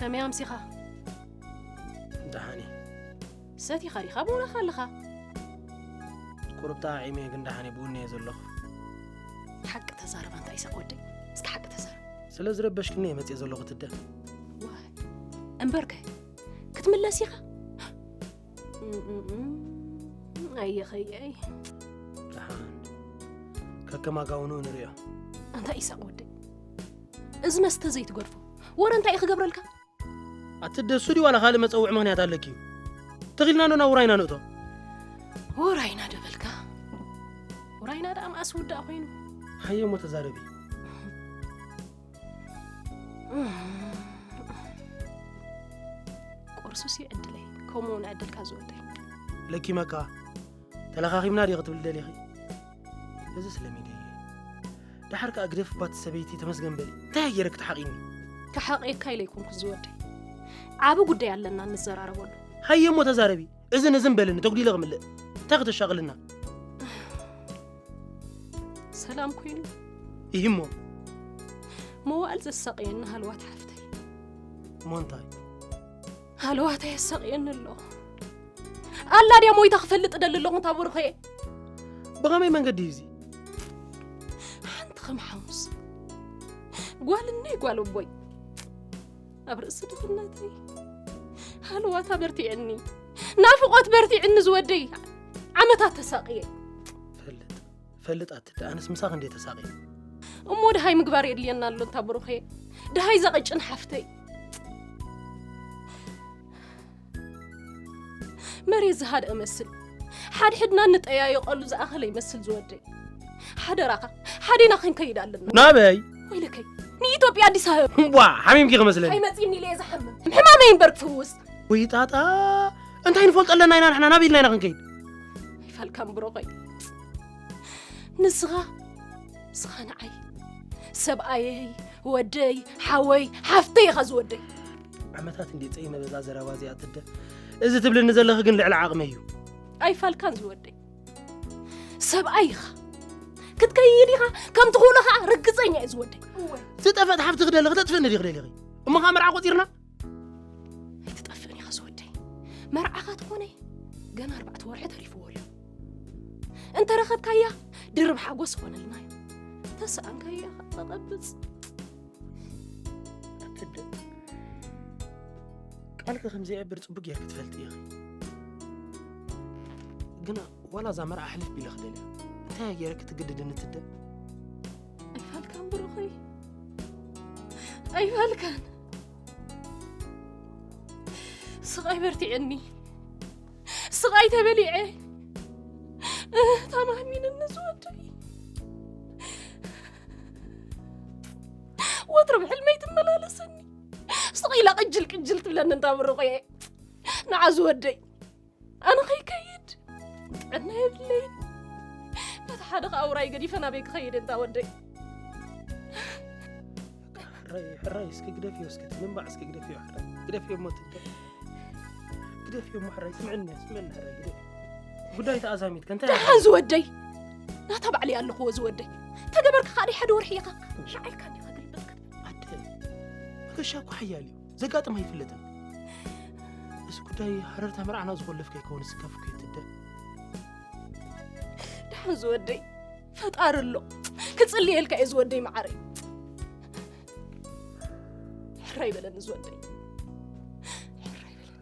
ከመይ ኣምሲኻ? ደሓን እየ። ሰቲኻ ዲኻ? ብውራኻ ኣለኻ። ቁሩብ ጣዒመ እየ፣ ግን ደሓን እየ፣ ብውነ እየ ዘለኹ። ሓቂ ተዛረብ ኣንታ ኢሳቕ ወደይ። እስኪ ሓቂ ተዛረብ። ስለ ዝረበሽክኒ እየ መፅየ ዘለኹ ትደ። ዋይ። እምበርከ ክትምለስ ኢኻ? እም፣ እም፣ እም። ኣየኸየይ። ደሓን። ከከም ኣጋውንኡ ንሪኦ። ኣንታ ኢሳቕ ወደይ። እዚ መስተ ዘይትገድፎ። ወረ እንታይ እዩ ክገብረልካ? ኣቲ ደሱ ድዩ ዋላ ካልእ መጸውዒ ምኽንያት ኣለኪ እዩ? ተኺልና ዶ ናብ ውራይና ንእቶ? ውራይና ደበልካ? ውራይና ደኣ መኣስ ውዳእ ኮይኑ? ሃየ እሞ ተዛረቢ። ቁርሱስ ይዕድለይ፣ ከምኡ እውን ዕድልካ ዝወደይ። ለኪመካ፣ ተለኻኺምና ድዩ ክትብል ደሊኺ? እዚ ስለሚደየ። ደሓር ከኣ ግደፍ ባት ሰበይቲ ተመስገን በሊ። እንታይ ገይረ ክትሓቒኒ? ክሓቕየካ ኢለ ኣይኮንኩ ዝወደይ። ዓቢ ጉዳይ ኣለና ንዘራረበሉ። ሃየ እሞ ተዛረቢ። እዝን እዝን በልኒ፣ ተጉዲለ ክምልእ። እንታይ ከተሻቕልና? ሰላም ኮይኑ? ይህሞ። መዋእል ዘሳቕየኒ ሃልዋት ሓፍተይ። እሞ እንታይ? ሃለዋታ የሳቕየኒ ኣሎ። ኣላ ድያ ሞይታ ክፈልጥ ደሊ ኣለኹ፣ እንታ ብሩኸየ። ብኸመይ መንገዲ እዩ እዚ? ሓንቲ ከም ሓሙስ። ጓል እነይ ጓል ኣቦይ። ኣብ ርእሲ ድኽነተይ። ሃለዋታ በርቲዕኒ። ናፍቖት በርቲዕኒ ዝወደይ። ዓመታት ተሳቕየ። ፈልጥ። ፈልጥ ኣቲ፣ ኣነስ ምሳኺ እንዴ ተሳቒየ። እሞ ድሃይ ምግባር የድልየና ኣሎ እንታ ብሩኸየ። ድሃይ ዘቐጭን ሓፍተይ። መሬት ዝሃድአ መስል። ሓድሕድና ንጠያየቐሉ ዝኣኸለ ይመስል ዝወደይ። ሓደራኻ፣ ሓዲና ክንከይድ ኣለና። ናበይ? ወይለከይ፣ ንኢትዮጵያ ኣዲስ ኣበባ። ዋ፣ ሓሚምኪ ክመስለኒ። ኣይመጺእኒ ኢለ እየ ዝሓምም። ሕማመይ እምበር ትፍውስ። ወይ ጣጣ፣ እንታይ ንፈልጦ ኣለና ኢና ንሕና፣ ናበይ ኢልና ኢና ክንከይድ? ኣይፋልካን ብሩኸይ። ንስኻ፣ ንስኻ ንዓይ፣ ሰብኣየይ፣ ወደይ፣ ሓወይ፣ ሓፍተይ ኢኻ ዝወደይ። ዓመታት እንዴ ጸይመ በዛ ዘረባ እዚኣ ትደ። እዚ ትብልኒ ዘለኺ ግን ልዕሊ ዓቕመይ እዩ። ኣይፋልካን ዝወደይ። ሰብኣይ ኢኻ። ክትከይድ ኢኻ፣ ከም ትኹሉ ኸኣ ርግጸኛ እየ ዝወደይ። ዝጠፈት ሓፍቲ ክደሊ፣ ክተጥፍእኒ ዲኺ ደሊኺ? እሞ ኸኣ መርዓ ቆጺርና? ኣይትጠፍእን ኢኻ ዝወደይ። መርዓኻ ትኾነ ገና ኣርባዕተ ወርሒ ተሪፍዎ ኣሎ። እንተ ረኸብካያ ድርብ ሓጎስ ይኾነልና እዩ። ተሰኣንካያ ኸኣ ተቐብጽ። ኣትደ ቃልኪ ከም ዘይዕብር ጽቡቅ ጌርኪ ትፈልጢ ኢኺ። ግና ዋላ እዛ መርዓ ሕልፍ ቢለ ክደልያ። እንታይ እያ ጌረ ክትግድድኒ ትደ? ኣይፋልካን ብሩኸይ። ኣይፋልካን። ስቓይ በርቲዕኒ። ስቓይ ተበሊዐ። እህ፣ ተማህሚንኒ ዝወደይ። ወትሩ ብሕልመይ ትመላለሰኒ። ስቕ ኢላ ቅጅል ቅጅል ትብለኒ እንዳ ብሩኸየ። ንዓ ዝወደይ። ኣነ ከይከይድ ጥዕና የብለይን። በቲ ሓደ ኸኣ ውራይ ገዲፈ ናበይ ክኸይድ እንታ ወደይ። ሕራይ፣ ሕራይ፣ እስኪ ግደፍዮ፣ እስኪ እቲ ምንባዕ እስኪ ግደፍዮ፣ ሕራይ። ግደፍዮ እሞ ትንተ-፣ ግደፍዮ እሞ ሕራይ፣ ስምዕኒ፣ ስምዕኒ ሕራይ፣ ግደፍዮ። ጉዳይ ተኣዛሚት፣ ከንታ ደሓን ዝወደይ። ናታ ባዕለይ ኣለኽዎ ዝወደይ። ተገበርካ ኻዲ ሓደ ወርሒ ኢኻ። ንዓይካ እንዲኻ ግልብጥ ክትብል። ኣደ፣ መገሻ እኮ ሓያል እዩ። ዘጋጥም ኣይፍለጥን። እዚ ጉዳይ ሃረርታ መርዓና ዝኾለፍ ከይከውን ስካፍ ከይትደ። ደሓን ዝወደይ፣ ፈጣሪ ኣሎ። ክጽልየልካ እየ ዝወደይ መዓረይ። ሕራይ በለኒ ዝወደይ። ሕራይ በለኒ።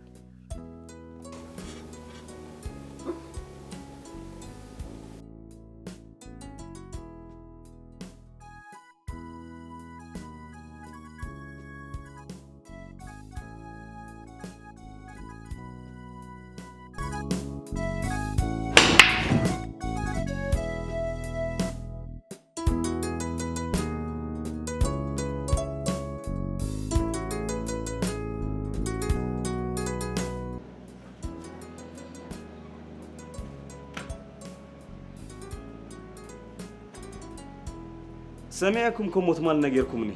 ሰሚዐኩም ከምኡ ትማል ነጊርኩምኒ።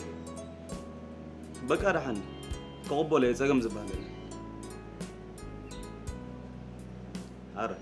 በቃ ደሓን ክቕበሎ እየ፣ ጸገም ዝበሃል የለን። ኣረ።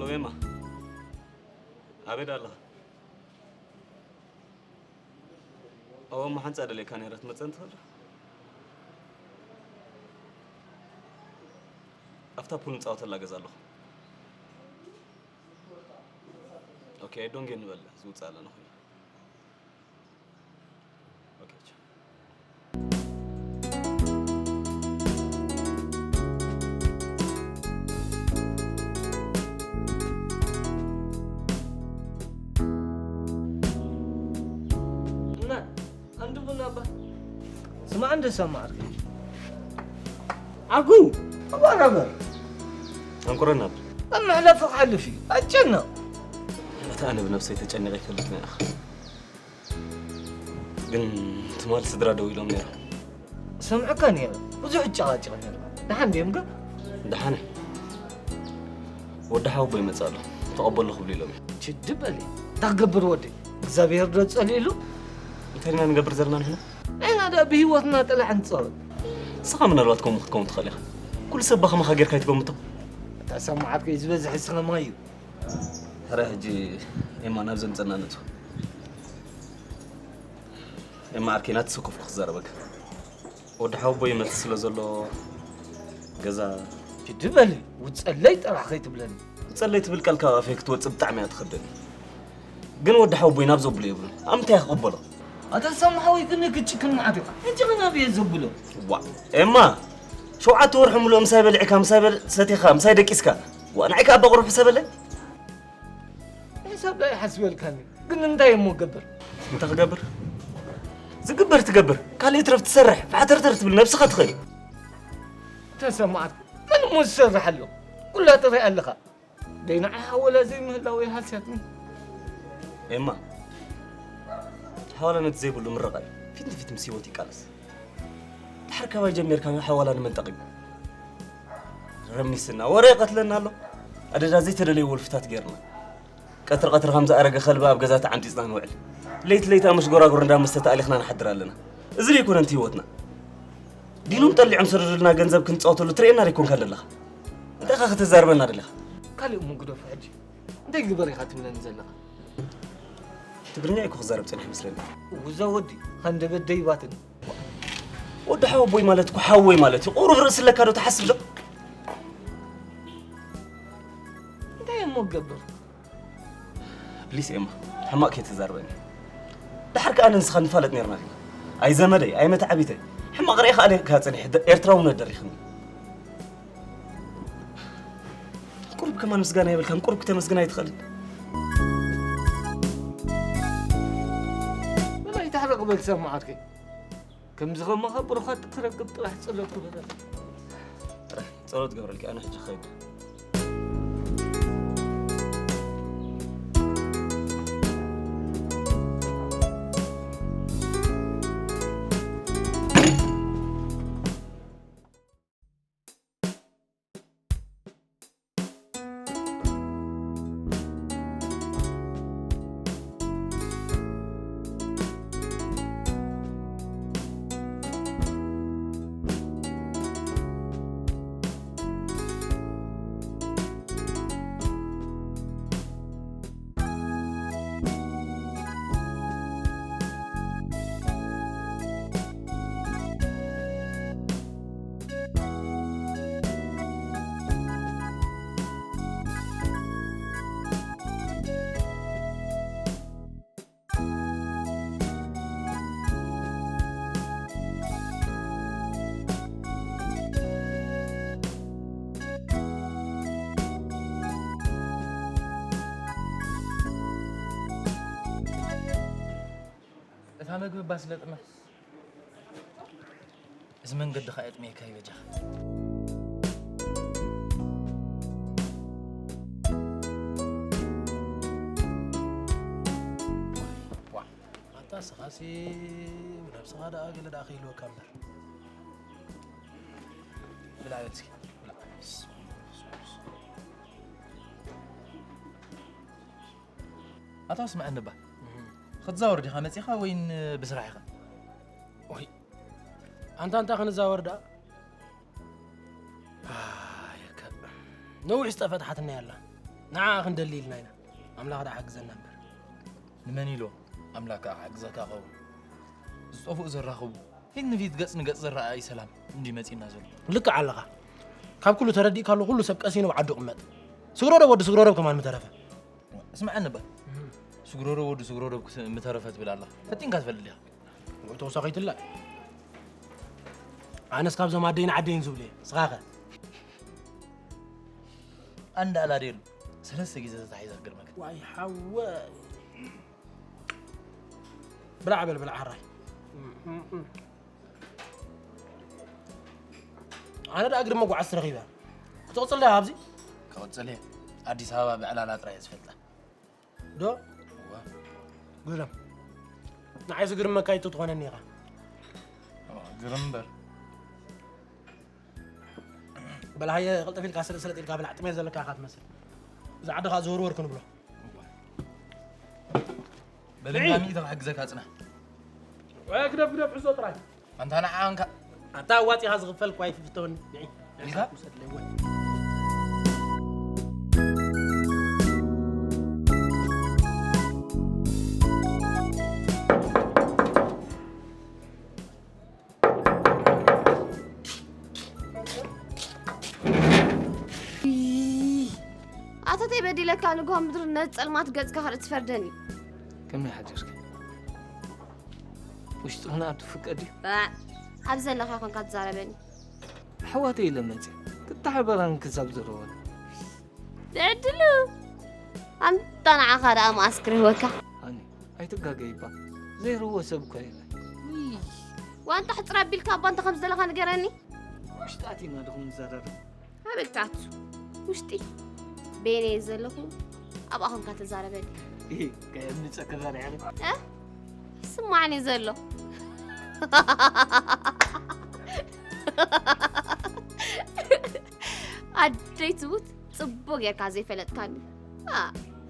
ወይማ ኣበይ ኣለኻ? ኣብ ኣሞ ሓንጻ ደልየካ ነይረ፣ ክትመጸኒ ትኽእል ዶ? ኣብታ ፑል ንጻወተላ ገዛ ኣለኹ። ኦኬ፣ ዶንጌ ንበል፣ ዝውጽእ ኣለና ኮይኑ። ኦኬ፣ ቻው። እና፣ አንድ ቡና አባ። ስማ፣ አንድ ሰማ አርገ። አጉ፣ አባ ነበር። አንቁረን ነበር። እምሕለፍ ሓልፊ፣ አጨና። እቲ ኣነ ብነብሰይ ተጨኒቐ ይፈልጥ ነይረ። ግን ትማል ስድራ ደው ኢሎም ነይሮም። ሰምዕካ ነይረ፣ ብዙሕ እጨቓጨቕ ነይረ። ደሓን ድዮም ግን? ደሓነ። ወዲ ሓወቦ ይመጽእ ኣሎ፣ ተቐበሎ ክብሉ ኢሎም እዮም። ችዲ በሊ፣ እንታይ ክገብር ወደይ? እግዚኣብሄር ዶ ጸሊእሉ? እንታይ ኢና ንገብር ዘለና ንሕና? ንሕና ደኣ ብህይወትና ጥራሕ ንጻወት። ንስኻ ምናልባት ከምኡ ክትከውን ትኽእል ኢኻ። ኩሉ ሰብ ብኸማኻ ጌርካ ኣይትገምቶ። እታ ሰማዓት ከይ ዝበዝሕ ስኸማ እዩ። ሕረ ሕጂ ኤማ ናብ ዘምጸና ንእቶ። ኤማ ዓርከይ ናቲ ሰኮፍ ክዛረበካ። ወዲ ሓወቦ ይመጽእ ስለ ዘሎ ገዛ ችዲ በሊ፣ ውጸለይ ጥራሕ ከይትብለኒ። ውጸለይ ትብል ቃል ካብ ኣፈይ ክትወጽእ ብጣዕሚ እያ ትኸብደኒ። ግን ወዲ ሓወቦይ ናብ ዘብሎ የብሉን። ኣብ ምንታይ እየ ክቕበሎ? ኣታ ሳሙ ሓወይ ግን ክጭክን መዓት ኢኻ። ሕጂ ግን ኣበይ እየ ዘብሎ? ዋ፣ ኤማ፣ ሸውዓተ ወርሒ ሙሉእ ምሳይ በሊዕካ፣ ምሳይ በል-፣ ሰቲኻ፣ ምሳይ ደቂስካ። ዋ፣ ንዓይ ከኣ ኣባ ቁሩብ ሕሰበለይ። ሕሳብ ዶ ኣይሓስበልካን እዩ? ግን እንታይ እሞ ገብር? እንታይ ክገብር? ዝግበር ትገብር። ካልእ ትረፍ ትሰርሕ። ፋሕተርተር ትብል ነብስኻ ትኽእል። ተሰማዓት። መን እሞ ዝሰርሕ ኣሎ? ኩላ ትሪኣ ኣለኻ። ደይ ንዓይ ሓወላ ዘይምህላው እዩ ሃስያትኒ። ኤማ፣ ሓወላ ነቲ ዘይብሉ ምረቓ እዩ። ፊት ንፊት ምስ ህይወት ይቃለስ። ድሓር ካባይ ጀሚርካ ሓወላ ንመን ጠቒሙ? ረሚስና፣ ወረ ይቐትለና ኣሎ። ኣደዳ ዘይተደለየ ወልፍታት ጌርና። ቀትሪ ቀትሪ ከም ዝኣረገ ከልቢ ኣብ ገዛ ተዓንጢጽና ንውዕል። ለይቲ ለይቲ ኣብ መሽጎራጉር እንዳ መስተ ተኣሊኽና ንሓድር ኣለና። እዚ ደይኮነ እቲ ህይወትና። ዲኖም ጠሊዖም ዝሰደዱልና ገንዘብ ክንጻወተሉ ትርእየና ደይኮንካ ዘለኻ? እንታይ ኢኻ ከተዛርበና ደለኻ? ካልእ እሞ ግደፎ ሕጂ። እንታይ ግበር ኢኻ ትብለኒ ዘለኻ? ትግርኛ እኮ ክዛረብ ጸኒሐ መስለኒ። ውዛ ወዲ፣ ሃንደበት ደይባትን። ወዲ ሓወቦይ ማለት እኮ ሓወይ ማለት እዩ። ቁሩብ ርእሲ ኣለካ ዶ ትሓስብ ዶ? እንታይ እሞ ክገብር? ፕሊስ ኤማ፣ ሕማቕ ከይትዛረበኒ። ድሓር ከኣ ኣነ ንስኻ ንፋለጥ ነርና ዲና? ኣይ ዘመደይ፣ ኣይ መተዓቢተይ። ሕማቕ ርኤ ከኣ እየ ከኣ ጸኒሐ፣ ደ-፣ ኤርትራውነት ደሪኽኒ። ቁሩብ ከማን ምስጋና የብልካን፣ ቁሩብ ክተመስግን ኣይትኽእልን? በላይ ታሕረቕ በል ሰማዓትከይ። ከምዚ ከማኻ ብሩኻት ክረክብ ጥራሕ ጸሎት ክበረል። ጥራሕ ጸሎት ገብረልኪ፣ ኣነ ሕጂ ክኸይድ። እታ መግቢ እባ ስለ ጥመት፣ እዚ መንገዲ ኸኣ የጥምየካ እዩ በጃኻ። ዋ፣ ኣታ ስኻሲ ነብስኻ ደኣ ገለ ደኣ ከይህልወካ እምበር። ብላዕ እስኪ፣ ብላዕ። ኣታ ስምዐኒ እባ። ክትዛወር ዲኻ መጺኻ ወይን ብስራሕ ኢኻ? ኦይ፣ ኣንታ እንታይ ክንዛወር ደኣ? ኣየከ፣ ነዊሕ ዝጠፈት ሓትነይ ኣላ። ንዓኣ ክንደሊ ኢልና ኢና። ኣምላኽ ደኣ ሓግዘና እምበር። ንመን ኢሎ? ኣምላኽ ከኣ ሓግዘካ ኸውን። ዝጠፍኡ ዘራኽቡ፣ ፊት ንፊት ገጽ ንገጽ ዝረኣይ ሰላም እንዲ መጺና ዘሎ። ልክዕ ኣለኻ። ካብ ኩሉ ተረዲእካ ኣሎ፣ ኩሉ ሰብ ቀሲኑ ኣብ ዓዱ ቅመጥ። ስግረዶብ ወዲ ስግረዶብ ከማን ምተረፈ። እስማዕ ነበር። ስግረዶብ ወዲ ስግረዶብ ክስ-፣ ምተረፈ ትብል ኣላ። ፈቲንካ ትፈልጥ ዲኻ? ወይ ተወሳኺትላ። ኣነስ ካብዞም ኣደይን ዓደይን ዝብሉ እየ። ንስኻ ኸ? ኣንዳ ኣላደሉ ሰለስተ ግዜ ተታሒዛ ክገርመካ። ዋይ ሓወይ። ብላዕ በል፣ ብላዕ ሕራይ። ኣነ ደኣ ግርም መጓዓዝቲ ረኺበ። ክትቕጽል ዲኻ ኣብዚ? ክቕጽል እየ። ኣዲስ ኣበባ ብዕላላ ጥራይ እየ ዝፈልጣ። ዶ? እወ። ግርም። ንዓይ ዝግርመካ ኣይትኾነኒ ኢኻ። እወ፣ ግርም እምበር። በል ሃየ፣ ቅልጥፍ ኢልካ ስልጥ ስልጥ ኢልካ ብላዕ፣ ጥሜት ዘለካ ኢኻ ትመስል። እዛ ዓዲ ኸኣ ዝወርወር ክንብሎ። በል እንዳ ሚእቲ ክሕግዘካ ጽናሕ። ወይ ግደፍ፣ ግደፍ፣ ሕዞ ጥራይ። ኣንታ ንዓ እንካ። ኣታ ኣዋጺኻ ዝኽፈል እኳ ኣይትፍተወኒ። ንዒ። ሪዛ? ውሰድ ለወል። ኣታ ተይ በዲለካ ንግሆ ምድሪ ነቲ ጸልማት ገጽካ ክርኢ ትፈርደኒ። ከመይ ሓዲርኪ? ውሽጥኽና ኣብ ትፍቀድ እዩ? ባዕ፣ ኣብ ዘለኻ ኮንካ ትዛረበኒ። ኣሕዋተይ ኢለ መፅእ ክተሓበራን ክዛብ ዝረወን። ንዕድሉ ኣንታ ንዓኻ ደኣ መኣስ ክረህወካ። ሃኒ፣ ኣይትጋገይባ። ዘይረዎ ሰብ እኳ የለን። ውይ፣ ዋንጣ ሕፅር ኣቢልካ እባ እንታይ ከም ዝደለኻ ንገረኒ። ውሽጣት ኢና ድኹም ንዘራረብ። ኣበይ ክትኣቱ? ውሽጢ። በይነይ ዘለኹ ኣብኣ ኾንካ ተዛረበኒ። እሂ፣ ከየምልፀካ ዛሬ ያለ። እ? ይስማዕኒ ዘሎ። ኣደይ ትሙት፣ ጽቡቕ ጌርካ ዘይፈለጥካኒ። ኣ፣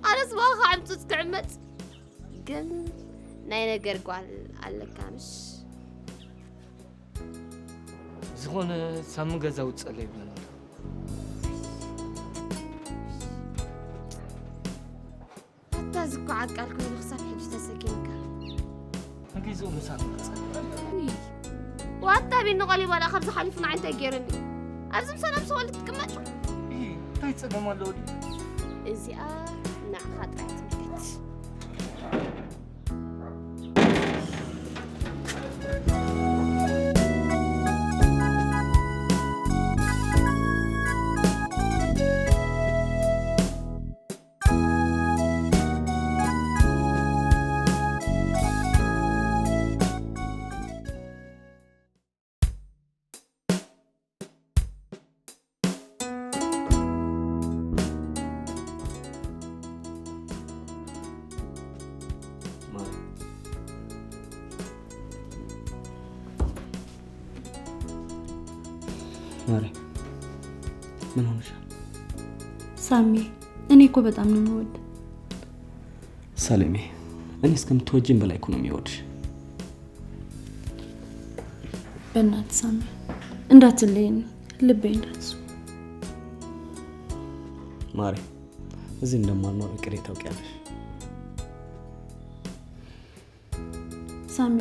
ኣነስ ብኣኻ ዕምጹጽ ክዕመጽ። ግን ናይ ነገር ጓል ኣለካ ምሽ? ዝኾነ ሳሚ ገዛ ውጸለይ ብለና። ኣታ እዚ እኮ ዓቃል ኮይኑ ክሳብ ሕጂ ተሰኪምካ። ንግዜኡ ምሳና ክጸንሕ። ውይ፣ ዋታ ቢኒ ቆሊባ ደኣ ካብዚ ሓሊፉ ንዓይ እንታይ ገይሩኒ? ኣብዚ ምሳና ምስ ወልድ ትቅመጥ? እይ፣ እንታይ ጸገም ኣለዎ ድዩ? እዚኣ ንዓኻ ጥራይ ትምልከት። ማሬ፣ ምን ሆነሻል? ሳሚ፣ እኔ እኮ በጣም ነው የምወድ። ሰሌሜ፣ እኔ እስከምትወጂኝ በላይ እኮ ነው የሚወድሽ። በእናትህ ሳሚ፣ እንዳትለየኝ፣ ልቤ እንዳትስው። ማሬ፣ እዚህ እንደማልኖር እቅዴ ታውቂያለሽ። ሳሚ፣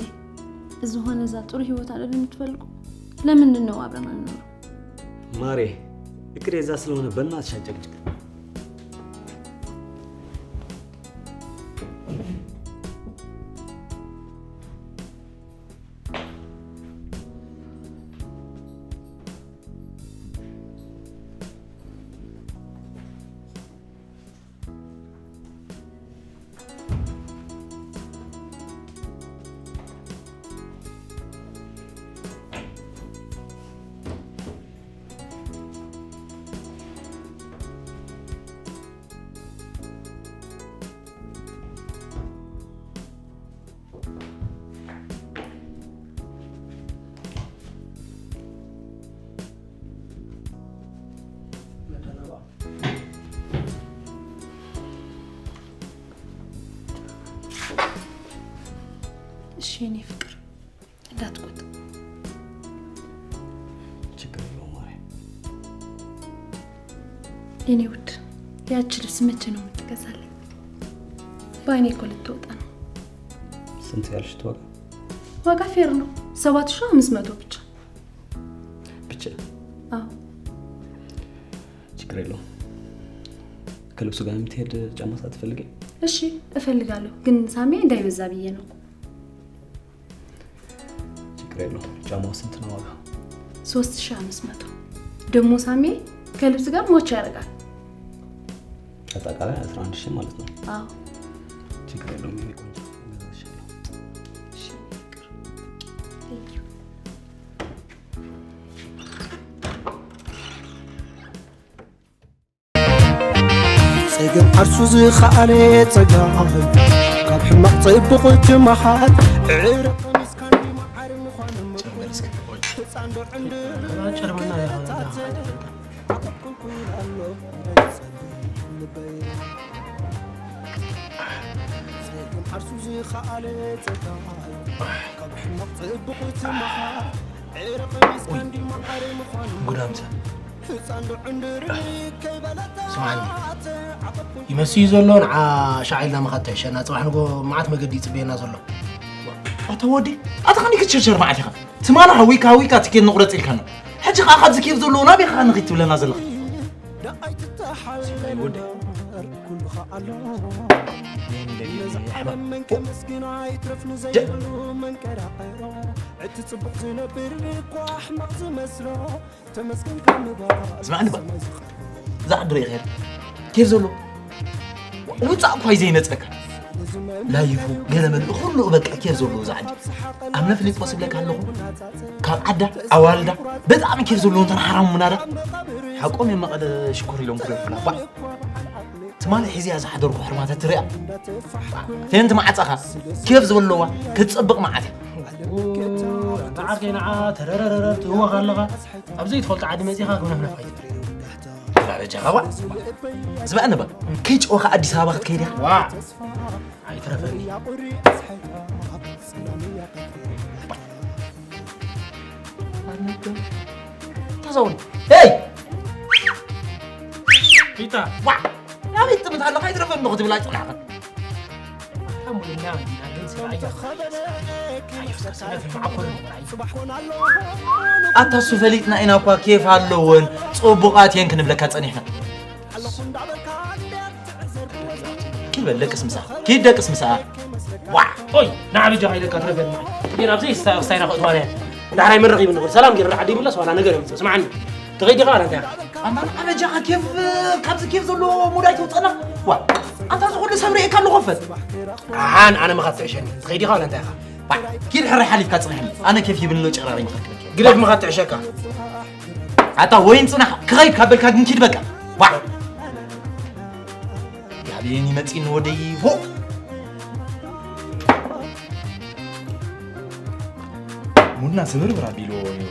እዚህ ሆነ እዛ ጥሩ ህይወት አይደለም የምትፈልጉ? ለምንድን ነው አብረን አንኖር? ማሬ፣ እቅዴ እዛ ስለሆነ በእናትሽ አጨቅጭቅ። እሺ የኔ ፍቅር፣ እንዳትቆጣ። ችግር የለውም ማሬ። የኔ ውድ፣ ያቺ ልብስ መቼ ነው የምትገዛልኝ? በአይኔ እኮ ልትወጣ ነው። ስንት ያልሽ ዋጋ? ዋጋ ፌር ነው፣ ሰባት ሺህ አምስት መቶ ብቻ። ብቻ? አዎ። ችግር የለውም። ከልብሱ ጋር የምትሄድ ጫማ ሳትፈልጊ? እሺ፣ እፈልጋለሁ፣ ግን ሳሚ እንዳይበዛ ብዬ ነው። ችግር የለውም። ጫማው ስንት ነው ዋጋ? ሶስት ሺህ አምስት መቶ። ደግሞ ሳሚ ከልብስ ጋር ሞች ያደርጋል። አጠቃላይ አስራ አንድ ሺህ ማለት ነው። አዎ። ችግር የለውም የኔ ቆንጆ፣ እገዛልሻለሁ። እሺ፣ ፍቅር። Thank you። ጸገም ዓርሱ ዝኸኣለ ጸጋ ካብ ሕማቕ ጽቡቕ ትመሃር ዕረ ቀሚስካ እንዲ መዓር ምዃኑ ምርኩር ህፃን ዶ ዕንድር ከይበለካ ዓቐብ ቁልቁል ኣሎ ጸገም ዓርሱ ዝኸኣለ ጸጋ ካብ ሕማቕ ጽቡቕ ትመሃር ዕረ ቀሚስካ እንዲ መዓር ምዃኑ ጉዳምሰ ስማዕኒ ይመስዩ ዘሎ ንዓ ሻዕ ኢልና መኻት ትሕሸና ጽባሕ ንጎ መዓት መገዲ ይጽበየና ዘሎ ኣታ ወዲ ኣታ ከኒ ክትሸርሸር መዓት ኢኻ ትማሊ ሃዊካ ሃዊካ ትኬት ንቑረጽ ኢልካና ሕጂ ከዓ ካብዚ ኬፍ ዘለዎ ናበይ ከዓ ንኺድ ትብለና ዘለኻ ወዲ እቲ ጽቡቕ ዝነብር እኳ ሕማቕ ዝመስሎ ተመስገንካ ምባል ስማዕኒ ባ እዛ ዓዲ ርኢኻ ኬፍ ዘሎ ውፃእ እኳ እዩ ዘይመፀካ ላይፉ ገለ መልእ ኩሉ በቃ ኬፍ ዘለዎ እዛ ዓዲ ኣብ ነፍሊጦ ስብለካ ኣለኹ ካብ ዓዳ ኣዋልዳ ብጣዕሚ ኬፍ ዘለዎ እንተን ሓራሙ ምናዳ ሓቆም እዮም መቐለ ሽኮር ኢሎም ክደርፉና ባ ትማሊ ሒዝያ ዝሓደርኩ ሕርማታ ትሪኣ ቴንቲ መዓፃኻ ኬፍ ዘለዋ ክትፅብቕ መዓት መዓት ከይንዓ ተረረረረር ትህወኽ ኣለኻ ኣብ ዘይትፈልጦ ዓዲ መፂኻ ክነፍነፍ ኣይትብል በጃኻ ዋ ዝበኣኒ ባ ከይጨወኻ ኣዲስ ኣበባ ክትከይድ ኢኻ ዋ ኣይትረፈኒ ተዘውን ሄይ ፊታ ዋ ናበይ ትምት ኣለኻ ኣይትረፈኒ ክትብል ኣይፅናዕኻ ኣታ ሙልና መዲና ግን ሰብኣያ ኣታ እሱ ፈሊጥና ኢና እኳ ኬፍ ኣለወን ፅቡቓት እየን ክንብለካ ፀኒሕና ኪድ በል ደቅስ ምሳ ኪድ ደቅስ ምሳ ዋ ኦይ ንዓ በጃኻ ኢለካ ትረፈኒ ግን ኣብዚ ስታይና ክእትዋና እያ ዳሕራይ መረኺቡ ንኽእል ሰላም ገይረ ዓዲ ይምለስ ዋላ ነገር የምፅእ ስማዓኒ ተኸይዲ ኸዓ እንታይ ኣንታ ንዓ በጃኻ ኬፍ ካብዚ ኬፍ ዘለዎ ሙድ ኣይተውፀና ዋ ኣንታ እዚ ኩሉ ሰብ ርእየካ ኣለኹ ፈት ኣሓን ኣነ መኻት ትዕሸኒ ትኸይዲ ኸዓ እንታይ ኢኻ ኪድ ሕራይ ሓሊፍካ ፅንሐኒ ኣነ ኬፍ ይብሎ ጨራሪ ምኸክልክ ግደፍ መኻት ትዕሸካ ኣታ ወይን ፅናሕ ክኸይድ ካብ በልካ ግን ኪድ በቃ ዋ ያቤን ይመፂን ወደይ ፎ ሙና ስብርብር ኣቢልዎ እዩ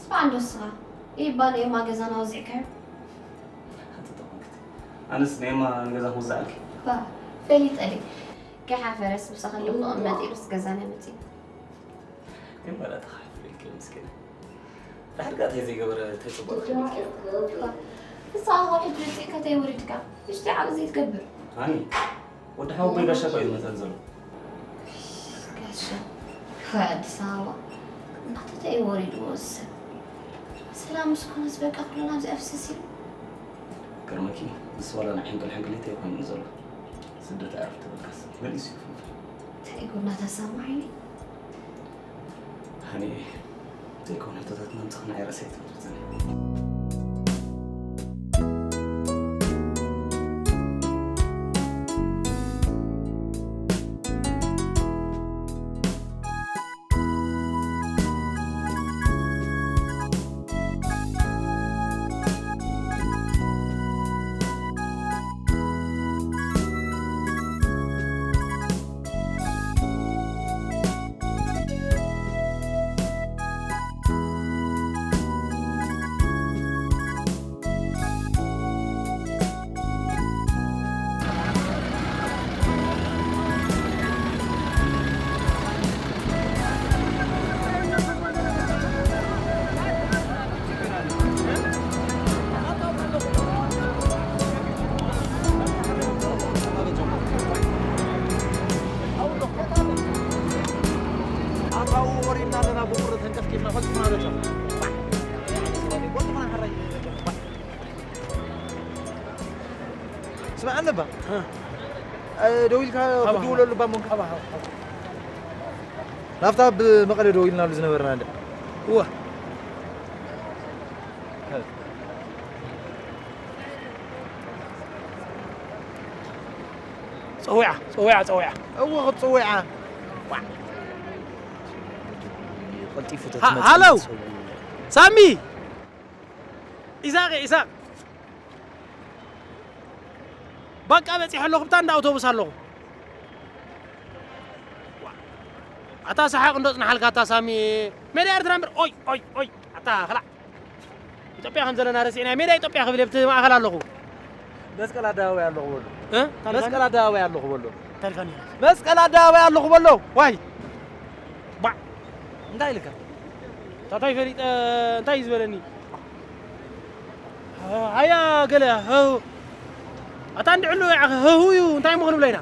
ስማ እንዶ ስኻ ይባል ኤማ ገዛና ወዚዕካዮ ኣነስ ናይ ኤማ ገዛ ክወዛዕልኪ ባ ፈሊጠ ድየ ከይሓፈረስ ምሳኻ ልቕቕ መጢሩስ ገዛና መፂኡ ግን በላ ተኻፍልኪ ምስኪና ድሕር ጋር ተይ ዘይገበረ ተይ ጽቡቕ ንስኻ ካብ ሕጂ ወፂእካ ተይ ወሪድካ እሽቲ ዓብ ዘይትገብር ሃኒ ወዲ ሓወቦይ ጋሻ እኮ እዩ ዝመጸኒ ዘሎ ጋሻ ካብ ኣዲስ ኣበባ ኣቶ ተይ ወሪድዎ እዚ ሰብ ሰላም ምስ ኮነስ በቃ ኩሉ ናብዚኣ ፍስስ ኢሉ ገርመኪ ንሱ ዋላ ናይ ሕንቅል ሕንቅሊት ኣይኮይኑ ዘሎ ስደት ኣዕርፍ ተበልካስ መሊሱ እዩ ፍንፍን እንታይ ጎና ተሰማዒኒ ሃኒ ዘይኮነ ሕቶታት ምምጻእ ንዓይ ርእሰይ ኣይትምርጽን ነባ ደው ኢልካ ክትድውለሉ እባ ሞንካ። ናብታ ኣብ መቐለ ደው ኢልናሉ ዝነበርና እንደ እዋ። ጸዊዓ፣ ጸዊዓ፣ ጸዊዓ። እወ፣ ክትጽውዓ። ቀልጢፉ ሃ-፣ ተትመጽእ ሃሎ! ትሰጉ። ሳሚ! ኢሳቕ፣ ኢሳቕ! በቃ በጺሐ ኣለኹ፣ ብታ እንዳ ኣውቶቡስ ኣለኹ። ዋ፣ ኣታ ሰሓቕ እንዶ ጽናሓልካ፣ ኣታ ሳሚ። ሜዳ ኤርትራ እምበር፣ ኦይ፣ ኦይ፣ ኦይ፣ ኣታ ኸላዕ። ኢትዮጵያ ከም ዘለና ረሲዕና፣ ሜዳ ኢትዮጵያ ክብል ኣብቲ ማእኸል ኣለኹ። መስቀል ኣደባባይ ኣለኹ በሎ። እ? ታሪኻኒ? መስቀል ኣደባባይ ኣለኹ በሎ። ታሪኻኒ? መስቀል ኣደባባይ ኣለኹ በሎ። ዋይ። ባዕ። እንታይ ኢልካ? ታታይ ፈሊጠ፣ እንታይ እዩ ዝበለኒ? ሃያ ገለ፣ ሀው። ኣታ እንድዕሉ፣ ሀው እዩ፣ እንታይ ምኾኑ ብለይና?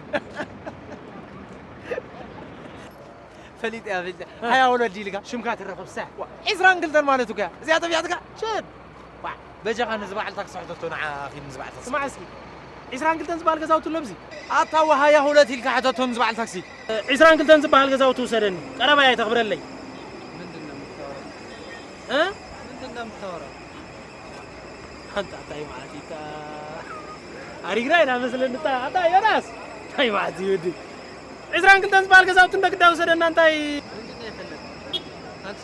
ፈሊጠ እያ፣ ፈሊጠ። ሃያ ወለዲ ኢልካ? ሽምካ ትረኸብ፣ ሳሕ። ዋ፣ ዒስራን ክልተን ማለት እኮ እያ። እዚኣ ጠፊኣትካ? ሸድ። ዋ፣ በጃኻ ነዚ በዓል ታክሲ ሕተቶ፣ ንዓ ኺድ ንዚ በዓል ታክሲ። ስማዕ እስኪ፣ ዒስራን ክልተን ዝበሃል ገዛውቲ ኣሎ ኣብዚ? ኣታ ወሃያ ሁለት ኢልካ ሕተቶ ንዚ በዓል ታክሲ። ዒስራን ክልተን ዝበሃል ገዛውቲ ውሰደኒ። ቀረባይ ኣይተኽብረለይ። ምንድን ነው የምታወራው? እ? ምንድን ነው የምታወራው? ኣንታ እንታይ ማለት እዩ? ኣሪግራ ኢና መስለኒ። ኣታ፣ ኣታ ዮናስ! እንታይ ማለት እዩ ወዲ? ዒስራን ክልተን ዝበሃል ገዛውቲ እንደ ግዳ ውሰደና እንታይ? ምንድን ነው የፈለግከው? ታክሲ?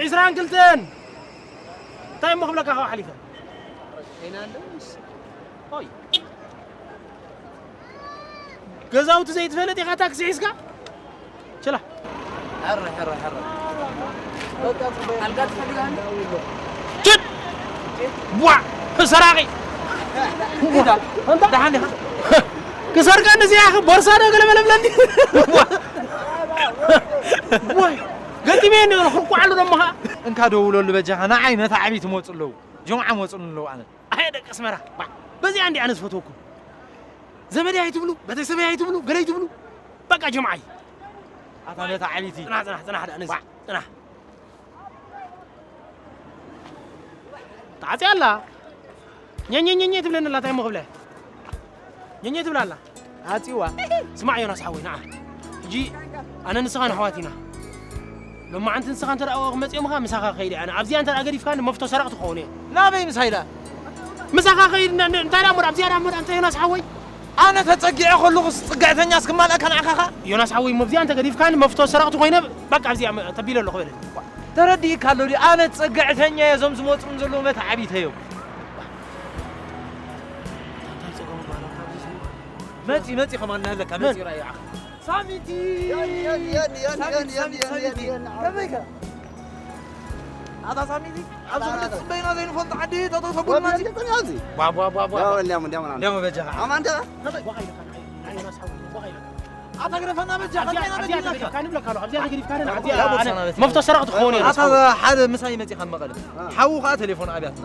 ዒስራን ክልተን! እንታይ እሞ ክብለካ ካብ ሓሊፈ? ጤና ኣለውስ? ኦይ። ገዛውቲ ዘይትፈልጥ ኢኻ ታክሲ ሒዝካ? ችላ። ሕረ፣ ሕረ፣ ሕረ። በቃ ጽበይ። ኣልጋ ትፈልጋለህ? ችድ! ቧ! ሰራቂ! እንታ? ደሓን ዲኻ? ክሰርቀኒ እዚኣ ቦርሳ ዶ ገለ መለብለኒ? ቧ! ቧ! ገጢመ እንዲ ክኳዓሉ ደሞ ኸዓ። እንካ ደውለሉ በጃኻ፣ ንዓይ ነታ ዓብይቲ መጹ ኣለዉ። ጅምዓ መጹ ኣለዉ ኣነ። ኣየ ደቂ ኣስመራ፣ ባ-፣ በዚኣ እንዲ ኣነ ዝፈትወኩም። ዘመደይ ኣይትብሉ፣ ቤተሰበይ ኣይትብሉ፣ ገለ ኣይትብሉ። በቃ ጅምዓይ። ኣታ ነታ ዓቢቲ። ጽናሕ፣ ጽናሕ፣ ጽናሕ፣ ደኣ ነዚ፣ ባ-፣ ጽናሕ። ተዓጽያ ኣላ። ኘኘኘኘ ትብለኒ ኣላ፣ እንታይ እሞ ክብለ? ኘኘ ትብላ ኣላ። ኣጺዋ። ስማዕ ዮናስ ሓወይ፣ ንዓ። ሕጂ ኣነ ንስኻ ንኣሕዋት ኢና። ሎማዓንቲ ንስኻ እንተ ደኣ ክመጽኦምኻ ምሳኻ ክኸይድ እየ ኣነ። ኣብዚኣ እንተ ደኣ ገዲፍካኒ መፍቶ ሰረቕ ትኸውን እየ። ናበይ ምሳይ ደኣ? ምሳኻ ከይድ፣ ን-፣ ን-፣ እንታይ ደኣ እሞ ደኣ፣ ኣብዚኣ ደኣ እሞ ደኣ፣ እንታይ ዮናስ ሓወይ? ኣነ ተጸጊዐ ከለኹስ ጽግዕተኛስ ክማልኣካ ንዓኻ ኸኣ? ዮናስ ሓወይ፣ እሞ ኣብዚኣ እንተ ገዲፍካኒ መፍቶ ሰረቕቲ ኮይነ፣ በቃ ኣብዚኣ መ-፣ ተቢለ ኣለኹ በለኒ። ተረዲእካ ኣሎ ድዩ? ኣነ ጽግዕተኛ እየ፣ እዞም ዝመጹ ዘለዉ መተዓቢተዮም። እንታይ ጸገሙ በሃላ ካብዚ ሰብ? መጺ፣ መጺ ከማን እናሃለካ፣ መን? መጺ ራእዩ ዓኽ። ሳሚቲ! ዮኒ፣ ዮኒ፣ ዮኒ፣ ዮኒ፣ ሳሚቲ፣ ዮኒ፣ ሳሚቲ፣ ዮኒ፣ ሳሚቲ። ዮኒ፣ ዮኒ። ከመይ ከ? ኣታ ሳሚቲ፣ ኣብዚ ኣታ፣ ኩሉ ኣታ። ጽበይና ዘይንፈልጦ ዓዲ፣ ጠጠው ተብልና ወዲ እዚ። ገጠም ኣብዚ። ቧ፣ ቧ፣ ቧ፣ ቧ፣ ቧ። እንዲያውም፣ እንዲያውም፣ እንዲያውም። እንዲያውም በጃኻ። ኣማን ዲኻ? ቧ ኢልካ፣ ናይ፣ ናይ ዮናስ ሓወይ፣ ቧ ኢልካ። ኣታ ግረፈና በጃኻ፣ ኣብዚኣ፣ እንታይ ኣብዚኣ ኢና ተገዲፍካ በጃኻ? ንብለካ ኣለኹ፣ ኣብዚኣ ተገዲፍካ፣ ኣታ ኣብዚኣ፣ ያ ቦርሳ ኣነ ናበይ? መፍቶ ሰረቕ ትኸውን እየ። ኣታ ሓደ ምሳይ መጺኻ መቐለ። አ። ሓዉ ኸኣ ቴሌፎን ኣብያትና።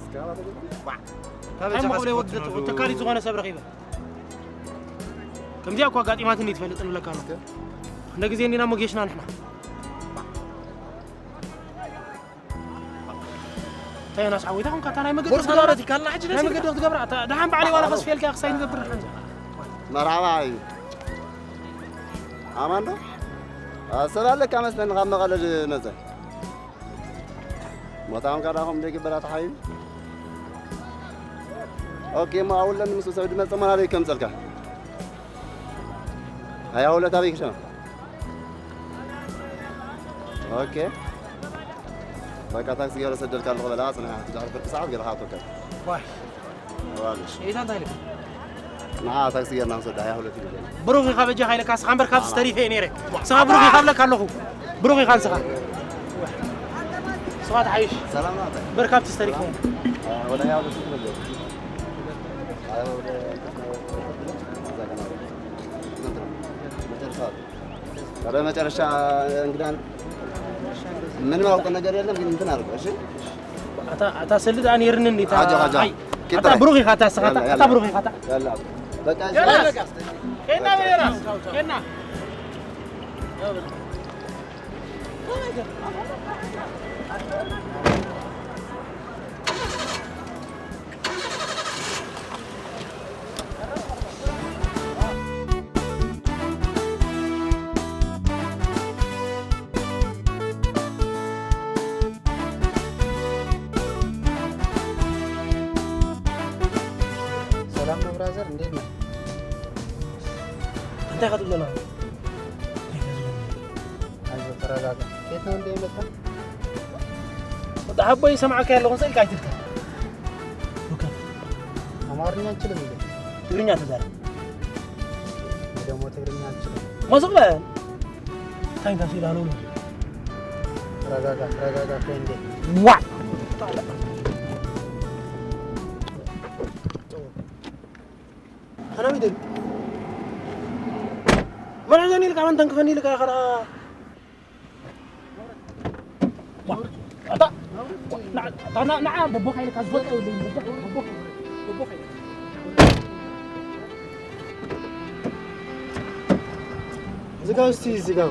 እስከ ኣባተ ገ- ዋ። እንታይ በጃኻ መቕለ ወዲ ስፖርት ዘተ-፣ ወዲ ተካሊት ዝኾነ ሰብ ረኺበ። ከምዚኣ እኮ ኣጋጢማትኒ ትፈልጥ ንብለካ ኣለኹ። እስከ። እንደ ግዜ እንዲና ሞጌሽና ንሕና። እንታይ ዮናስ ሓወይ፣ እንታይ ኮንካ? እታ ናይ መገዲ ቦርሳ ክትገብራ? ዳረት ይካልና ሕጂ ናይ ደስ መገዲ ክትገብራ? እታ ደሓን ባዕለይ ዋላ ከስፍየልካ ክሳይ ንገብር ንሓንሳ። መርሓባ እዩ። ኣማን ዶ? አ፣ ሰብ ኣለካ መስለኒ ካብ መቐለ ዝመጸ። ሞታውን ካዳኹም ዘይግበራ ተሓዩ። ኦኬ፣ እሞ ኣውለን ምስ ሰብ ድመጸ መናለይ ከምጸልካ። ሃያ ሁለት ኣበይ ክሸና? ኦኬ። በቃ ታክሲ ገይረ ሰደልካ ኣለኹ በላ፣ ጽንሓ፣ ድሕሪ ፍርቂ ሰዓት ገለ ክኣትወካ። ዋይ። ዋልሽ። ኤታ እንታይ ኢልካ? ንዓ ታክሲ ገይርና ንሰዳ፣ ሃያ ሁለት ኢሉ። ብሩኽ ኢኻ በጃኻ ኢለካ፣ እስኻ እምበር ካብዚ ተሪፈ እየ ነይረ። እስኻ ብሩኽ ኢኻ እብለካ ኣለኹ። ብሩኽ ኢኻ ንስኻ። እስኻ ተሓይሽ። ሰላም ናታ። እምበር ካብዚ ተሪፈ እየ። ወላ ሃያ ሁለት ኢሉ። ኧረ መጨረሻ እንግዳ ምንም አውቀው ነገር የለም፣ ግን እንትን አድርገው፣ እሺ? ኣታ፣ ኣታ ሰልድ ኣን የርንን እንዴ? ኣጆ፣ ኣጆ። ኣይ፣ ኪድ ኣታ ጥራይ። ብሩኽ ኢኻ፣ ኣታ ስኻ፣ ያላ፣ ኣታ ያላ። ብሩኽ ኢኻ፣ ኣታ። ያላ። በቃ፣ እሺ። ዮናስ፣ ኬና በል ዮናስ፣ ኬና። እንታይ ኢኻ ትብሎ ኣለኻ? ኣይዞ ተረጋጋ። ከየት ነው እንደ የመጣ? ወዲ ሓቦይ ይሰምዓካ ያለኹ እንሰ ኢልካ ኣይትድከም። ኦኬ። አማርኛ አንችልም እንዴ? ትግርኛ ተዛረብ። እኔ ደግሞ ትግርኛ አንችልም። ሞስቕ በል። እንታይ እንታይ ሲል ኣለው ነው? ተረጋጋ፣ ተረጋጋ ፍሬንዴ። ዋ! ኣነ ሚደል መርዕዘኒ ኢልካ መን ተንክፈኒ ኢልካ ከኣ ኣታ ንዓ ቦቦ ካይልካ ዝፈልጦ የብለይን። ቦቦ ቦቦ ቦቦ ካይልካ ዝጋው እስቲ ዝጋው።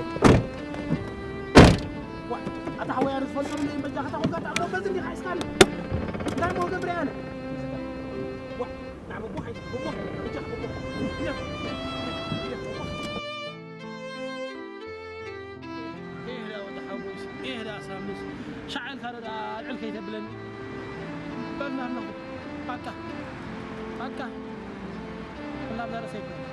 ኣታ ሓወይ ኣነ ዝፈልጦ የብለይን። በጃ ከታ ኮጋ ጣዕዶ በዚ እንዲኻ ሒዝካኒ እንታይ ሞ ገብረ ኣነ ንዓ ቦቦ ካይልካ ቦቦ በጃ ቦቦ ይሄዳ ወዲ ሓጎስ፣ ይሄዳ ሳምስ፣ ሻዕልካ ዶ ኣልዕል ከይተብለኒ። በልና ኣለኹ። በቃ፣ በቃ። ክላብ ዛረሰ ይኮን።